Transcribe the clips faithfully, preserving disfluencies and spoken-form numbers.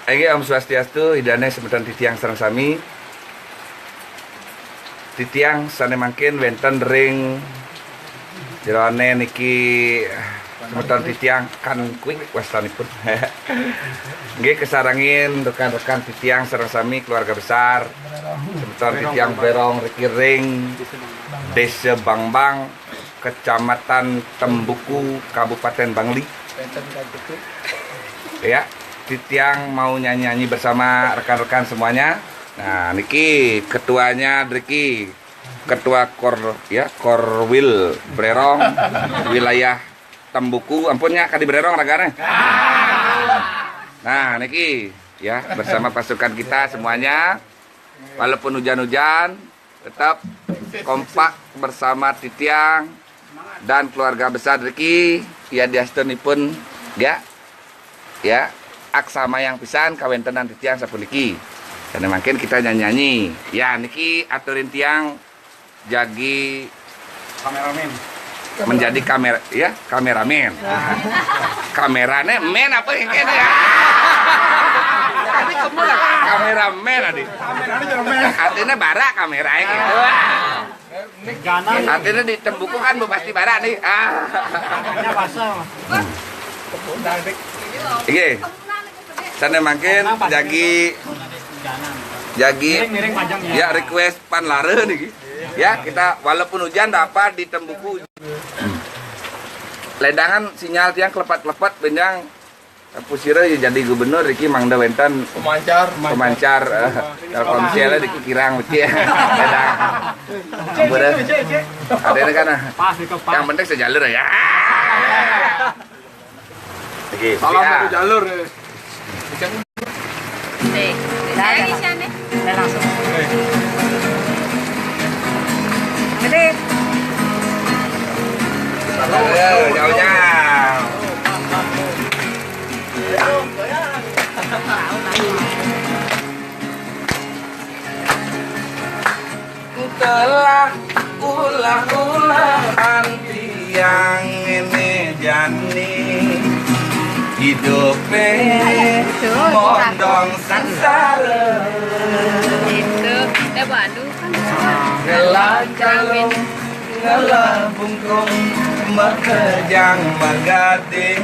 Inggih, Om Swastiastu, Ida dané semeton titiang sareng sami. Titiang sané mangkin wénten ring jeroné niki semeton titiang Kan Kwik wastanipun. Nggih, kasarengin rekan-rekan titiang sareng sami keluarga besar. Semeton titiang Bérong riki ring Désa Bangbang, Kecamatan Tembuku, Kabupaten Bangli. Ya, titiang mau nyanyi-nyanyi bersama rekan-rekan semuanya. Nah, niki ketuanya niki Ketua Kor, ya, Korwil Bérong wilayah Tembuku. Ampun ya, kadi Bérong ragané. Nah, niki ya, bersama pasukan kita semuanya. Walaupun hujan-hujan, tetap kompak bersama titiang dan keluarga besar niki, ya, diastunipun, ya. Ya, aksamayang pisan kawéntenan titiang sapuniki. Sané mangkin kita nyanyi-nyanyi. Ya, niki aturin tiang jagi kameramen. Menjadi kamera, ya, kameramen. Kamerané men apa yang kene ya? Tadi kamu lah kameramen tadi. Artinya bara kameranya gitu. Artinya di Tembuku kan pasti bara nih. Ah. Iya. Sané mangkin jagi jagi ya, request pan lara nih. Ya, kita walaupun hujan dapat di Tembuku. Lédangan sinyal tiang kelepet-kelepet, bénjang pusira ya jadi gubernur niki mangda wénten pemancar, pemancar, eh, Telkomsel niki kirang, bénjang. Lédangan. Ampun, eh. Ada ini kan, eh. Pas itu, pas. Yang penting sejalur ya. Oke, salam ya. Satu jalur ya. Nih, saya Alicia nih. Saya langsung. Gede. Jauh-jauh. Telah ulah-ulah anti yang ini jani hidupé mondong sangsara. Itu, ya, Pak Anu kan. Ngelah calung, ngelah bungkung, makejang magadé.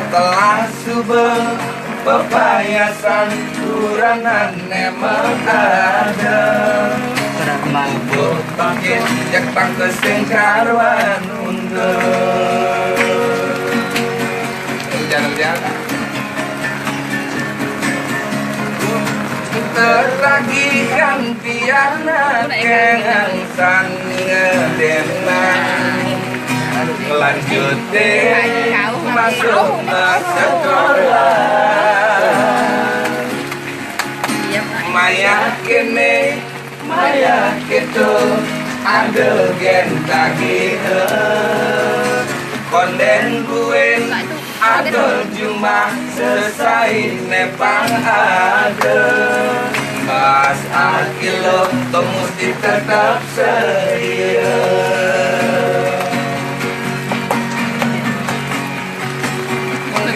Telah suba pepayasan, uranané makada. Subuh pangkit, jak pangkesing karuan unda. Hujan-hujan. Tetagihan pianak kengsan ngedenan. Lanjuté masuk sekolah. Maya kéné, maya kéto, ada gén tagihan. Kondén buin, ada jumah sesai népang ada. Mas akilo, to musti tetep sedia.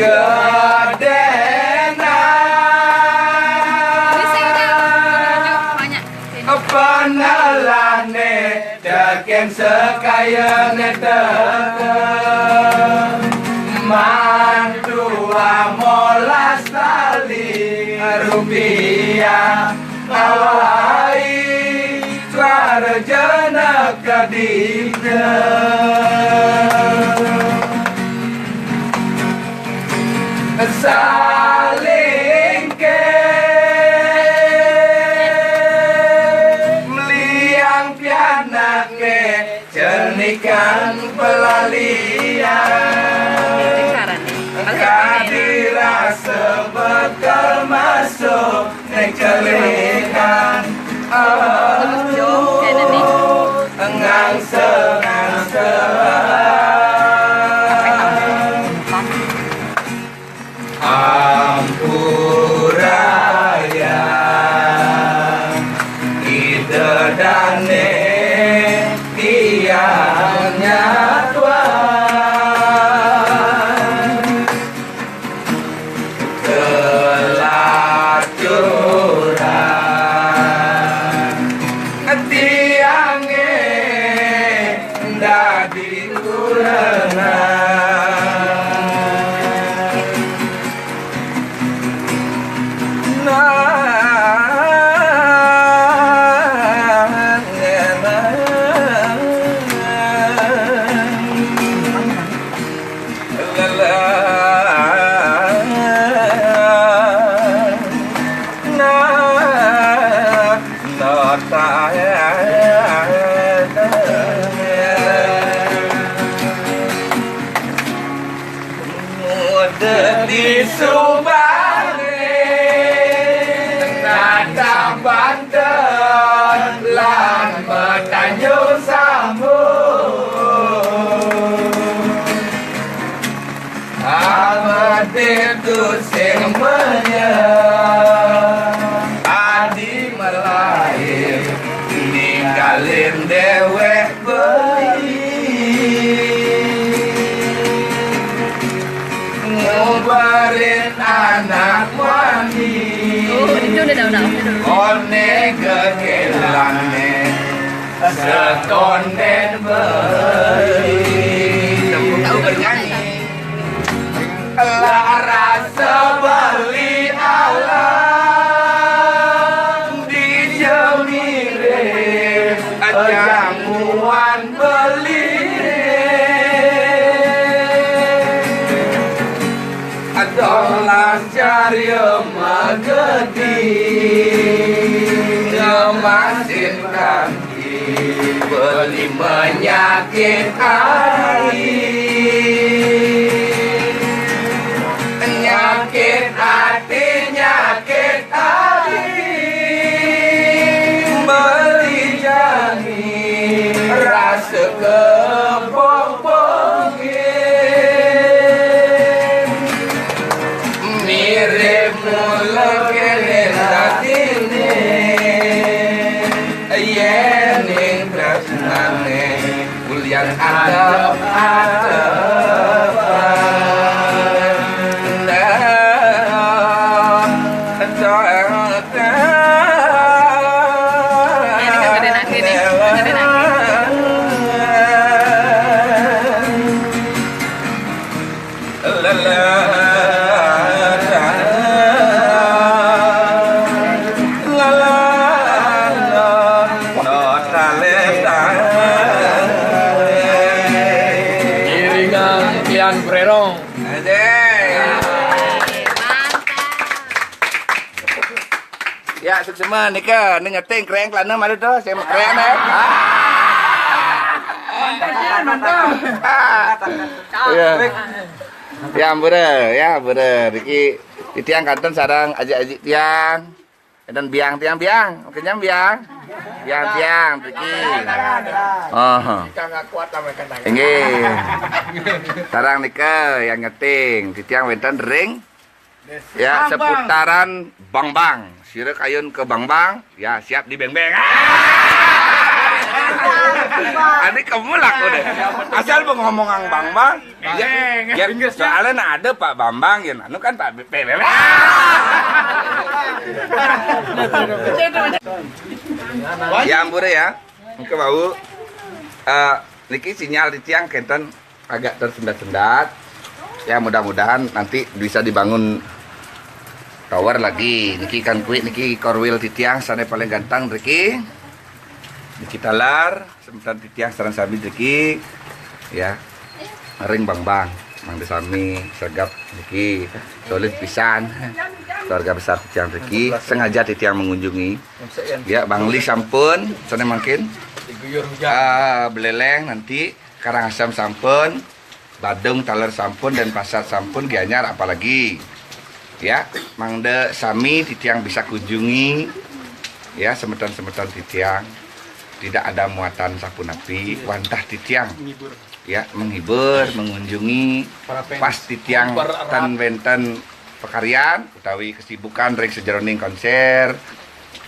Gedéna panalané, tekén sekayané teka. Man dua molas tali rupiah, awai suara jenak kadina. Salingké meliang pianaké, cenikan pelalian. Kadirasa bekel masuk. Nekelikan aku ngangse-ngangse. Ampuraya Ida dané tiang nyatuan. Di Sumbare, Tanah Banten, lan Tanjung Sambung. Amat itu sing menyang adi melayu, ninggalin dewek beli. Ngubarin anak wani. Oh, itu udah daun apa dulu? One gegelane sekonden beli. Tahu bernyanyi. Laras beli alam di Jemire, jamuan beli. Adoh lancar ya magedi, ngemasin kaki, beli menyakit hati. Nyakit hati, nyakit hati, beli jani rasa kebong-bongin. Mirip mula kene latine, yen ning tresnane ulian adep-adepan. Ini kan gede nake nih, kan gede nake. Iringan Tian Brerong. Ya, suksema nika, ning ngeting kreng kelana malu to, saya kreng deh. Iya. Ya, ampura, ya, ampura. Riki, titiang kanten sareng aji-aji tiang. Dan biang tiang, biang. Kenyam biang. Biang tiang, Riki. Oh. Inggih. Sareng nika yang ngeting. Titiang wenten ring. Ya, seputaran Bangbang. Sira kayun ke Bangbang, ya siap dibeng-beng. Ani kemulak udah. Asal mau ngomong ang Bangbang, ya, ya, soalnya nah ada Pak Bambang, ya, anu kan Pak B B B. Ya, ampura ya. Engke bau. Eh, niki sinyal titiang kenten agak tersendat-sendat. Ya, mudah-mudahan nanti bisa dibangun tower lagi. Niki kan kuwi niki korwil titiang sane paling ganteng niki. Niki taler, semeton titiang sareng sami niki. Ya. Ring Bangbang, mangda sami sergap niki. Solid pisan. Keluarga besar titiang niki sengaja titiang mengunjungi. Ya, Bangli sampun, sane mangkin. Ah, Beleleng nanti, Karangasem sampun, Badung taler sampun, Denpasar sampun, Gianyar apalagi. Ya, mangda sami titiang bisa kunjungi. Ya, semeton-semeton titiang. Tidak ada muatan sapunapi, wantah titiang. Ya, menghibur, mengunjungi. Pas titiang ten wenten pakaryan utawi kesibukan ring sajeroning konser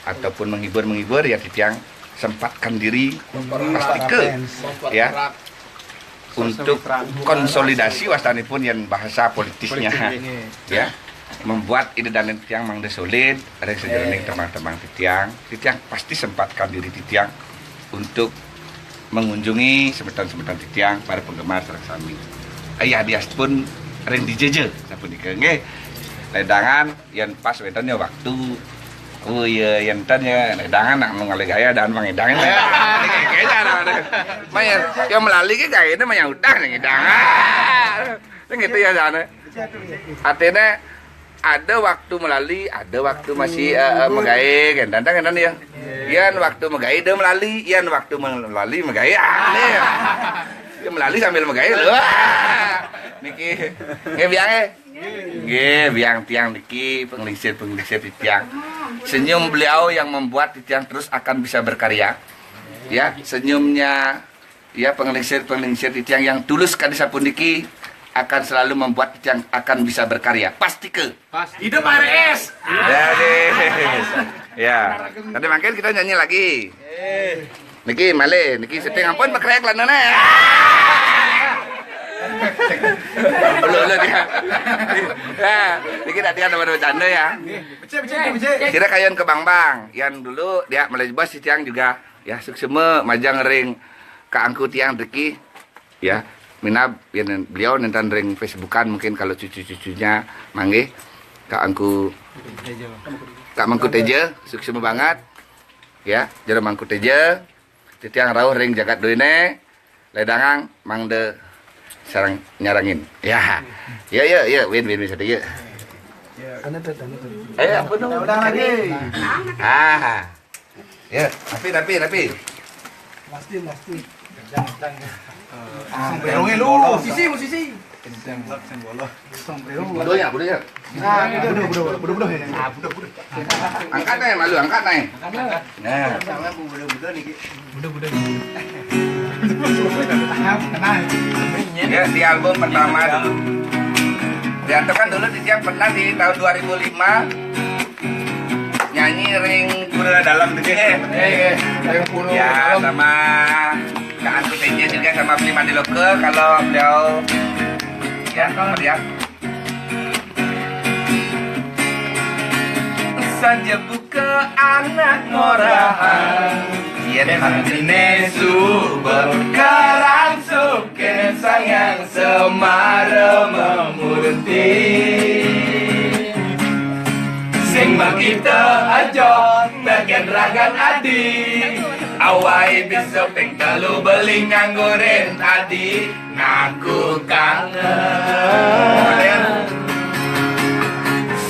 ataupun menghibur-menghibur, ya titiang sempatkan diri pastika, ya, untuk konsolidasi wastanipun yen bahasa politisnya, ya, membuat ida dané titiang mangda solid ring sajeroning temang-temang titiang. Titiang pasti sempatkan diri titiang untuk mengunjungi semeton-semeton titiang, para penggemar sareng sami. Ayah dias pun ring D J J sapunika nggih. Ledangan yen pas wénten ya waktu. Oh iya, yen ten ya ledangan nak ngalih gaya dan mangedang. Kayaknya ada. Mayan, yang melali ke gaya ini mah yang udah nih ngedang. Kan gitu ya sana. Artinya ada waktu melali, ada waktu masih eh, eh, megawe kan. Tantang kan ya. Yan waktu megawe dia melali, yan waktu melali megawe. Ah, nih. Dia melali sambil megawe. Wah. Niki ngebiang eh. Nggih, biang tiang niki penglingsir-penglingsir titiang. Senyum beliau yang membuat titiang terus akan bisa berkarya. Ya, senyumnya ya penglingsir-penglingsir titiang yang tulus kadi sapuniki akan selalu membuat titiang akan bisa berkarya. Pasti ke. Hidup R S. Ya, nggih. Ya. Tadi makin kita nyanyi lagi. Niki malih, niki syuting ampun mekreak lanane. Ulu-ulu dia. Ya, niki tak tiang nomor bercanda ya. Kira kayun ke Bang Bang, yang dulu dia mulai bos si tiang juga ya suksema majang ring ke angku tiang deki ya minab ya, beliau nonton ring Facebookan mungkin kalau cucu-cucunya manggih ke angku Kak Mangku Teja suksema banget ya jero Mangku Teja titiang rauh ring jagat duine ledangang mangda sarang nyarangin ya ya ya ya win win win sadaya eh apa dong udah lagi ah ya tapi tapi tapi pasti pasti ah lu musisi musisi Budaya, budaya. Nah, budak, budak, budak, budak, budak, ya. Nah, budak, budak. Angkat naik, malu, angkat naik. Nah. Sama bu budak-budak nih. Budak-budak. Ya, di album pertama dulu. Diantarkan dulu di tiang pernah di tahun dua ribu lima nyanyi ring Pura Dalam gede. Ya, sama Kak Angku Teja juga sama Beli Mandi Loke kalau beliau ya melihat saja buka anak ngorahan yen hantine suber karangsuk ken sangyang semara memurti sing makita aja bagian ragan adi awai bisa ping telu beli nganggurin adi ngaku kangen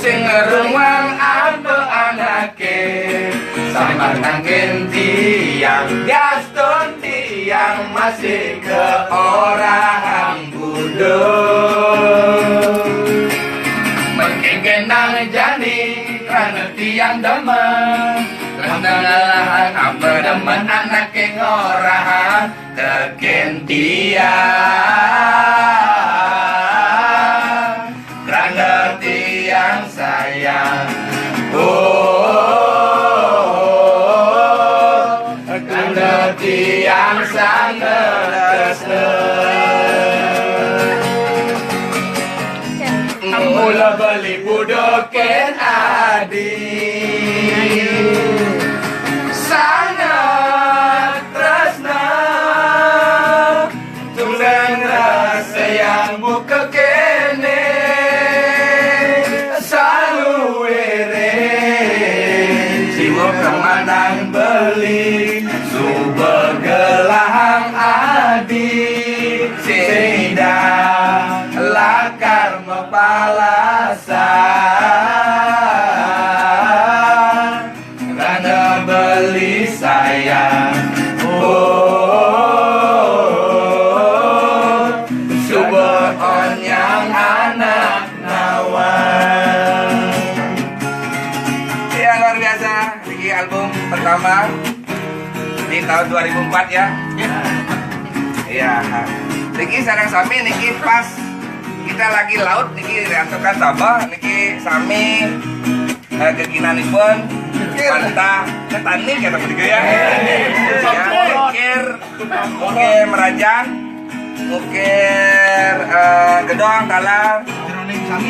sing ngerungwang apa anake sambar nangkin tiang gaston tiang masih ke orang budo mengkengkenang jani karena tiang demen karena ngalahan apa demen anake ngorahan Teken tiang, kerana tiang sayang. Oh, kerana tiang sangat tresna. Mula beli budoken adi. Sangat tresna tunggang rasa yang buka kene saluere jiwa kemanan beli suba gelahang adi sida lakar mepalasa Rana beli sayang Oh Suba onyang anak nawang Ya luar biasa Ini album pertama Di tahun dua ribu empat ya Iya Niki sarang sami niki pas kita lagi laut niki riantukan Sabah niki sami eh, kekinanipun pantah ketani kata begitu ya. Ya, mukir, mukir merajan, mukir eh, gedong, talar,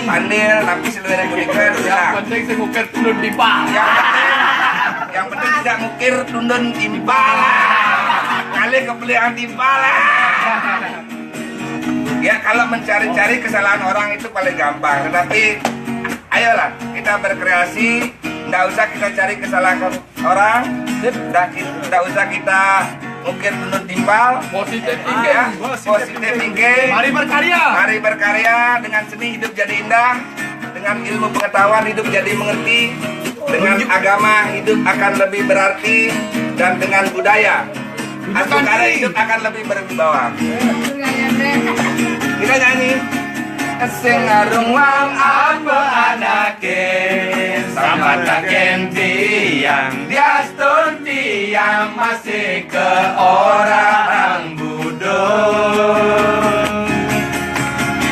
pandil, tapi seluruh punika Yang penting sing mukir tundun pipa. Yang penting, yang penting tidak mukir tundun timpal. Kali kepelian timpal. Ya kalau mencari-cari kesalahan orang itu paling gampang, tetapi ayolah kita berkreasi, ndak usah kita cari kesalahan orang, ndak, ndak usah kita mungkin menurut timpal. Positif thinking. Ya, positif thinking. Mari berkarya. Mari berkarya dengan seni hidup jadi indah, dengan ilmu pengetahuan hidup jadi mengerti, dengan agama hidup akan lebih berarti, dan dengan budaya Asukara hidup akan lebih berwibawa. Kita nyanyi. Sing ngarung wang apa anake, sama taken tiang, diastun tiang masih ke orang budul.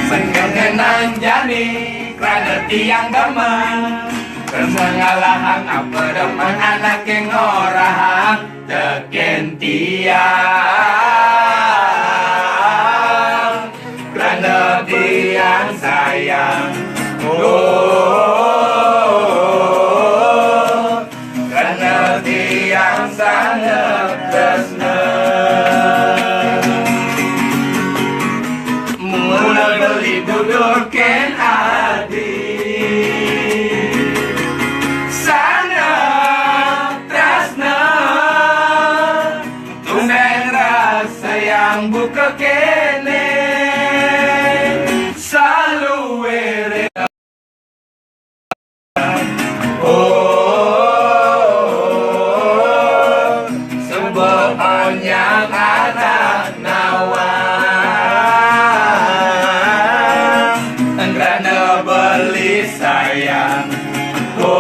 Mengenang jani kerana tiang demen, kerana ngalahan apa demen anake ngorahang. Teken tiang, kerana tiang sayang. Oh, kerana tiang sangat tresna. Mula beli duduk ken adi. Sana Tresna, tumben rasa yang buka kene, selalu were. Oh, sebab hanya anak nawang, kerana beli sayang. Oh,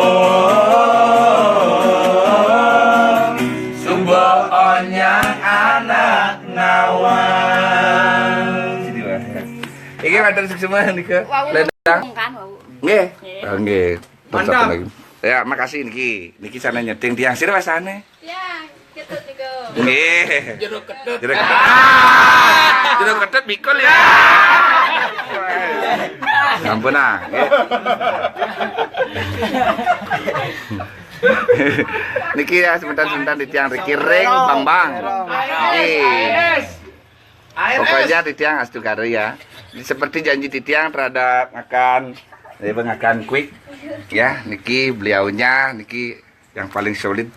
suba onyang anak ngawang. Sini, Mas. Iki matur suksma nika. Wau. Lendang. Kan, wau. Nggih. Nggih. Oh, nggih. Mantap. Lagi. Ya, makasih niki. Niki sana nyeting tiang sira wasane. Ya, ketut juga. Nggih. Jero ketut. Jero ketut. Ah! Jero ketut mikul ya. Ampun ah. Nggih. Niki ya sebentar-sebentar di tiang riki ring bang bang. Nggih. Pokoknya titiang astu karo ya. Seperti janji titiang terhadap ngakan, eh, ngakan quick ya, niki beliaunya niki yang paling solid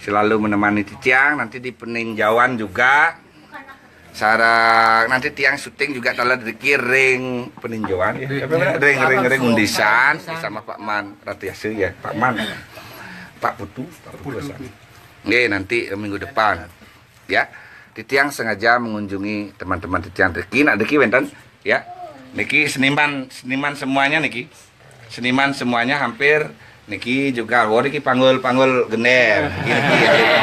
selalu menemani titiang nanti di peninjauan juga. Sarang nanti tiang syuting juga tahu niki ring peninjauan ya. Apa namanya? Ring ring ring undisan sama Pak Man Ratiasa ya, Pak Man. Pak Putu, Pak Putu. Nggih, nanti minggu depan. Ya, titiang sengaja mengunjungi teman-teman titiang riki, nak riki wenten ya. Niki seniman, seniman semuanya niki. Seniman semuanya hampir niki juga. Oh, niki panggul-panggul gender. Niki, niki, ya.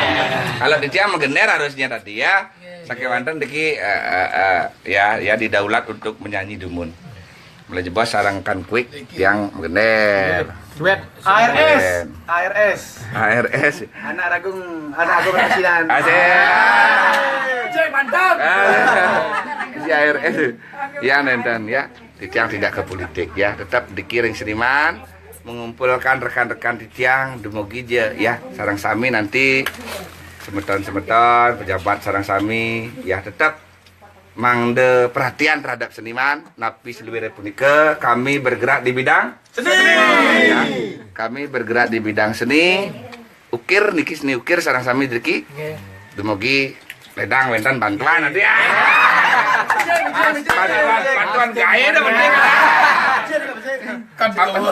Kalau titiang menggender harusnya tadi ya. Saking wenten niki, eh, eh, eh, ya, ya didaulat untuk menyanyi dumun. Mulai jebos sarang kan quick yang menggender. Duet. A R S. Keren. A R S. A R S. Anak Ragung, anak Ragung Rasilan. Asik. Cek, mantap. Ah, si A R S. Ya, nenten ya. Titiang tidak ke politik ya. Tetap dikiring seniman, mengumpulkan rekan-rekan titiang, dumugi je ya. Sarang sami nanti semeton-semeton, pejabat sarang sami ya tetap mangda perhatian terhadap seniman, napi seluwire punika kami bergerak di bidang seni. Ya, kami bergerak di bidang seni. Ukir niki seni ukir sareng sami niki. Nggih. Dumugi ledang wenten bantuan nanti. Ah. Bantuan, bantuan gawe dah penting. Kan apa,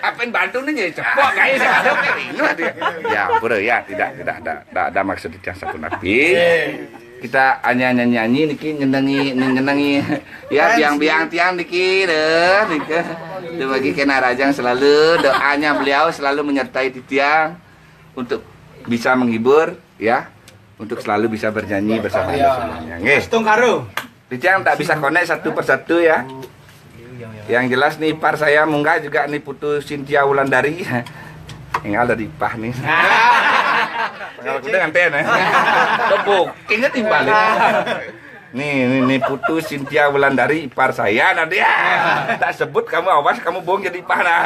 apa yang bantu nih jadi cepok gawe saya ada penting. Ya, pura ya, tidak, tidak ada, tidak ada maksud yang satu napi. Kita hanya nyanyi-nyanyi niki nyenengi nyenengi ya biang-biang tiang niki deh niki. Dumugi kena rajang selalu, doanya beliau selalu menyertai titiang untuk bisa menghibur ya, untuk selalu bisa bernyanyi bersama semuanya. Nggih. Astung karo. Titiang tak bisa konek satu persatu ya. Yang jelas nih ipar saya munggah juga nih Putu Sintia Wulandari. Tinggal dari ipah nih. Kalau kuda nganten ya. Tepuk. Ingat timbal. Nih, nih, nih Putu Sintia Wulandari ipar saya nanti ya. Tak sebut kamu awas kamu bohong jadi ipah nah.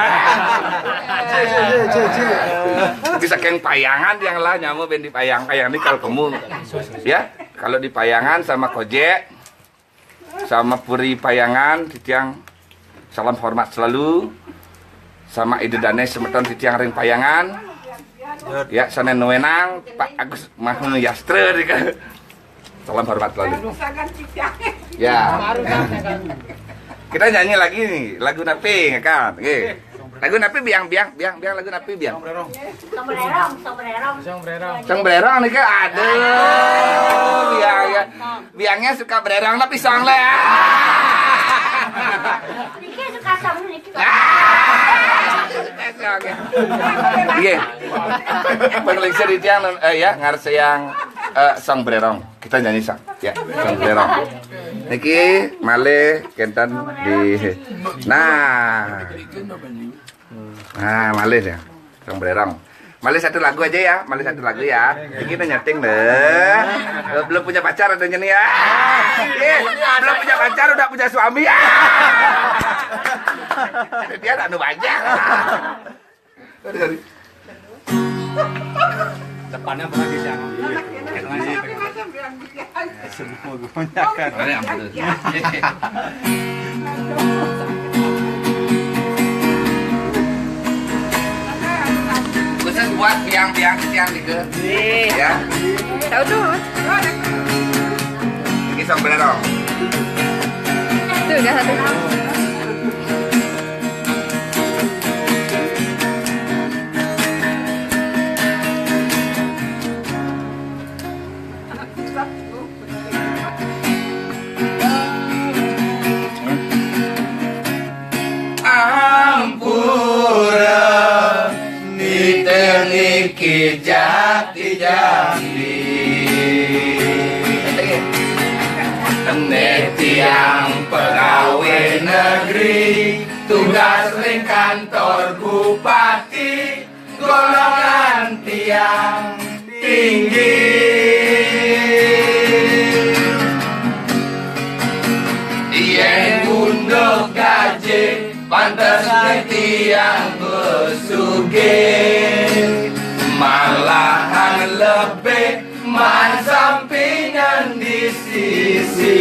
Bisa keng payangan yang lah nyamu ben di payang payang nih kalau kamu ya kalau di payangan sama kojek sama Puri Payangan titiang salam hormat selalu sama ide dane semeton titiang ring payangan ya sana nuenang Pak Agus Mahnu Yastra dika salam hormat selalu ya kita nyanyi lagi nih lagu napi kan oke lagu napi biang biang biang biang lagu napi biang Song bererong, song bererong. Song bererong. Song bererong nih kan aduh biang ya biangnya suka bererong tapi song lah ya Niki suka song niki. Ah! Oke. Nggih. Panglingsir titiang, eh, ya, ngarsayang, eh, Song Brerong. Kita nyanyi, Song. Ya, Song Brerong. Niki malih kenten di, nah. Nah, malih ya. Song Brerong. Malih satu lagu aja ya, malih satu lagu ya. Ini kita nyeting deh. Belum punya pacar adanya nih ya. Eh, belum punya pacar udah punya suami ya. Dia tak nu banyak. Sorry, sorry. Depannya pernah di sana. Semua kebanyakan. Mana yang betul? Khusus buat biang-biang titiang tiga. Iya. Ya. Tahu tuh. Ini Song Brerong. Tuh, udah satu. Ampura niteni ki jati-jati. Neh tiang pegawai negeri, tugas ring kantor bupati, golongan tiang tinggi. Yen unduk gaji, pantes tiang besugih. Malahan lebih maan sampingan di sisi.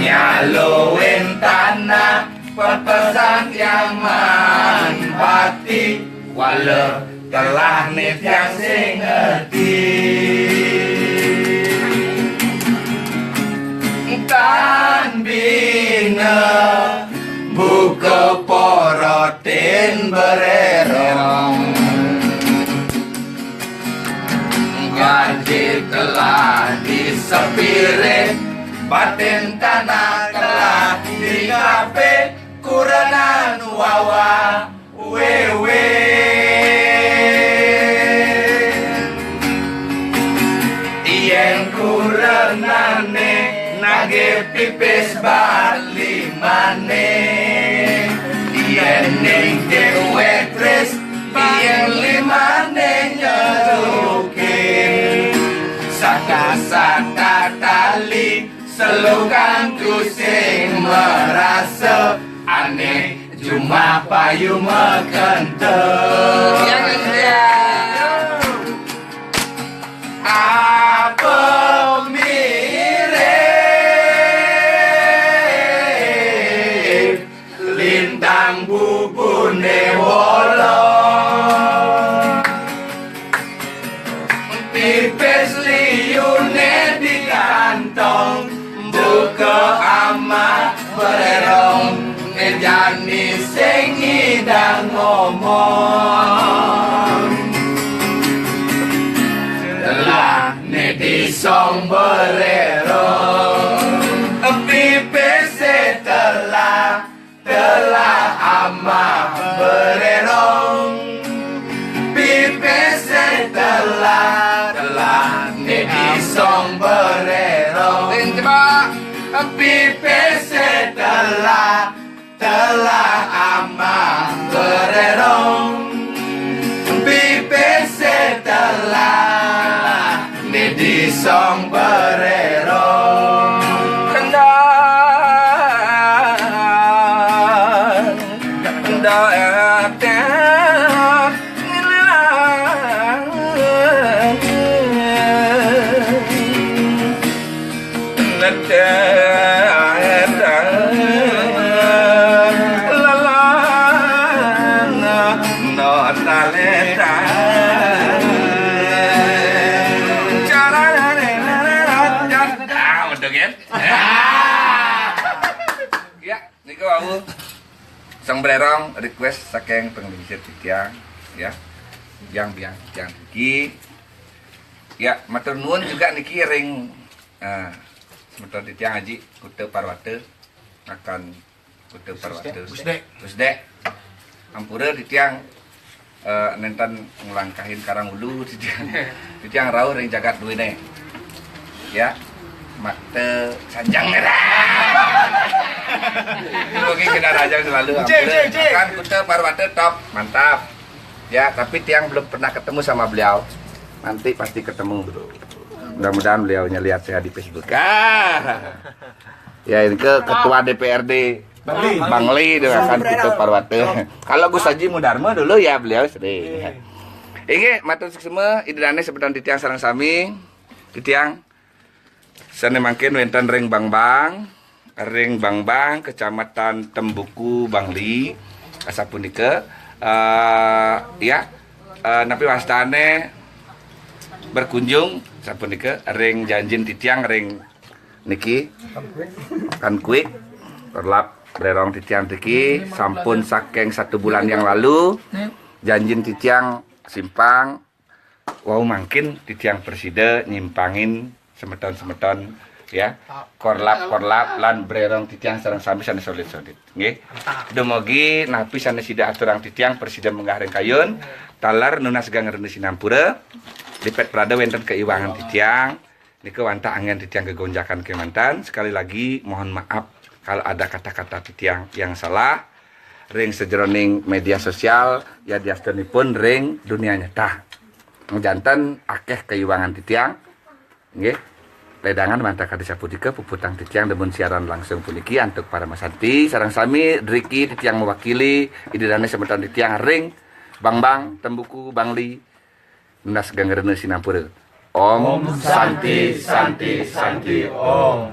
Nyaloin tanah pepesan yang manfaati, walau telah nitya sing ngerti. Tan bina buka porotin bererong. Gaji telah disepirin, batin tanah telah dikape, kurenan wawa wewe. Yen kurenane nage pipis bat limane, yen ningke wetris, yen limane nyeruke. Saka-saka tali selukan tusing merasa aneh, jumah payu mekente. Ya, ya, ya. Apa mirip lintang bubune wala. Pipis liune di kantong, buka amat bererong, ngejani sing ngidang ngomong. Telah ne disong bererong, pipis telah telah amah bererong, pipis telah, telah ne disong bererong. Sing coba. Pipis telah, telah amah bererong. Pipis telah ne disong bererong. Kendang, kendang, Ah, betul kan? Ya, niku wau. Song Brerong request saking panglingsir titiang, ya. Yang biang yang tinggi. Ya, matur nuwun juga niki ring, eh, semeton titiang Aji Kuta Parwata. Akan Kuta Parwata. Pusdek. Pusdek. Ampura titiang, eh, nénten nglangkahin Karang Ulu titiang. Titiang rauh ring jagat duéné. Ya. Mata sanjang merah. Oke, kita rajang selalu. Ampura. Akan Kuta Parwata top, mantap. Ya, tapi tiang belum pernah ketemu sama beliau. Nanti pasti ketemu. Mudah-mudahan beliaunya lihat saya di Facebook. Ah. Ya, ini ke ketua D P R D Bangli. Bangli dengan Akan Kuta Parwata. Kalau Gus Haji Mudarma dulu ya beliau sering. Inggih, matur suksma, Ida Dané semeton titiang sareng sami. Titiang sané mangkin wénten ring Bangbang, ring Bangbang, Kecamatan Tembuku, Bangli. Asapunika, eh, ya, eh, napi wastané berkunjung, sapunika ring janjin titiang ring niki, Kan Kuik, Korlap Brérong titiang niki, sampun saking satu bulan yang lalu, janjin titiang simpang, wau mangkin titiang prasida nyimpangin semeton-semeton, ya, Korlap-Korlap lan Brérong titiang sareng sami sané solid-solid. Nggih. Dumogi napi sané sida aturang titiang prasida munggah ring kayun, taler nunas geng rena sinampura, lipet prada wénten kaiwangan titiang, nika wantah anggén titiang gegonjakan kémanten. Sekali lagi mohon maaf kalau ada kata-kata titiang yang salah ring sajeroning media sosial, yadiastanipun ring dunia nyata. Janten akéh kaiwangan titiang. Nggih. Ledangan mantah kadi sapunika puputang titiang dumun siaran langsung puniki antuk paramasanti sareng sami driki titiang mewakili Ida Dané semeton titiang ring Bangbang, Tembuku, Bangli, nunas geng rena sinampura. Om Santi, Santi, Santi, Om.